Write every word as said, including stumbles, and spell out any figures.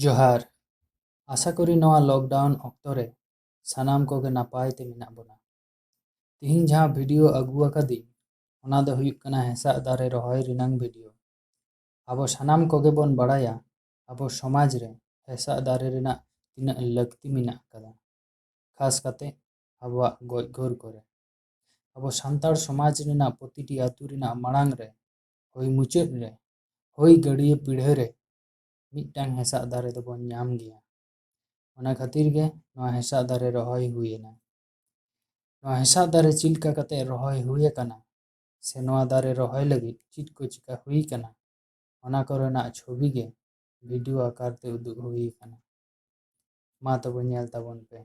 ᱡᱚᱦᱟᱨ᱾ ᱟᱥᱟ ᱠᱚᱨᱤ ᱱᱚᱣᱟ ᱞᱚᱠᱰᱟᱣᱩᱱ ᱚᱠᱛᱚ ᱨᱮ ᱥᱟᱱᱟᱢ ᱠᱚᱜᱮ ᱱᱟᱯᱟᱭ ᱛᱮ ᱢᱮᱱᱟᱜ ᱵᱚᱱᱟ᱾ ᱛᱤᱦᱤᱧ ᱡᱟᱦᱟᱸ ᱵᱷᱤᱰᱤᱭᱳ ᱟᱹᱜᱩ ᱟᱠᱟᱫᱤᱧ, ᱚᱱᱟ ᱫᱚ ᱦᱩᱭᱩᱜ ᱠᱟᱱᱟ ᱦᱮᱸᱥᱟᱜ ᱫᱟᱨᱮ ᱨᱚᱦᱚᱭ ᱨᱮᱱᱟᱝ ᱵᱷᱤᱰᱤᱭᱳ᱾ ᱟᱵᱚ ᱥᱟᱱᱟᱢ ᱠᱚᱜᱮ ᱵᱚᱱ ᱵᱟᱲᱟᱭᱟ, ᱟᱵᱚ ᱥᱚᱢᱟᱡᱽ ᱨᱮ ᱦᱮᱸᱥᱟᱜ ᱫᱟᱨᱮ ᱨᱮᱱᱟᱜ ᱛᱤᱱᱟᱹᱜ ᱞᱟᱹᱠᱛᱤ ᱢᱮᱱᱟᱜ ᱟᱠᱟᱫᱟ, ᱠᱷᱟᱥ ᱠᱟᱛᱮ ᱟᱵᱚᱣᱟᱜ ᱜᱚᱡ ᱜᱩᱨ ᱠᱚᱨᱮ᱾ ᱟᱵᱚ ᱥᱟᱱᱛᱟᱲ ᱥᱚᱢᱟᱡᱽ ᱨᱮᱱᱟᱜ ᱯᱨᱚᱛᱤᱴᱤ ᱟᱹᱛᱩ ᱨᱮᱱᱟᱜ ᱢᱟᱲᱟᱝ ᱨᱮ, ᱦᱩᱭ ᱢᱩᱪᱟᱹᱫ ᱨᱮ, ᱦᱩᱭ ᱜᱟᱹᱲᱭᱟᱹ ᱯᱤᱲᱦᱟᱹ ᱨᱮ ᱢᱤᱫᱴᱟᱝ ᱦᱮᱸᱥᱟᱜ ᱫᱟᱨᱮ ᱫᱚᱵᱚᱱ ᱧᱟᱢ ᱜᱮᱭᱟ᱾ ᱚᱱᱟ ᱠᱷᱟᱹᱛᱤᱨ ᱜᱮ ᱱᱚᱣᱟ ᱦᱮᱸᱥᱟᱜ ᱫᱟᱨᱮ ᱨᱚᱦᱚᱭ ᱦᱩᱭ ᱮᱱᱟ᱾ ᱱᱚᱣᱟ ᱦᱮᱸᱥᱟᱜ ᱫᱟᱨᱮ ᱪᱮᱫ ᱞᱮᱠᱟ ᱠᱟᱛᱮ ᱨᱚᱦᱚᱭ ᱦᱩᱭ ᱟᱠᱟᱱᱟ, ᱥᱮ ᱱᱚᱣᱟ ᱫᱟᱨᱮ ᱨᱚᱦᱚᱭ ᱞᱟᱹᱜᱤᱫ ᱪᱮᱫ ᱠᱚ ᱪᱤᱠᱟ ᱦᱩᱭ ᱟᱠᱟᱱᱟ, ᱚᱱᱟ ᱠᱚᱨᱮᱱᱟᱜ ᱪᱷᱚᱵᱤ ᱜᱮ ᱵᱷᱤᱰᱤᱭᱳ ᱟᱠᱟᱨ ᱛᱮ ᱩᱫᱩᱜ ᱦᱩᱭ ᱟᱠᱟᱱᱟ᱾ ᱢᱟ ᱛᱚᱵᱮ ᱧᱮᱞ ᱛᱟᱵᱚᱱ ᱯᱮ᱾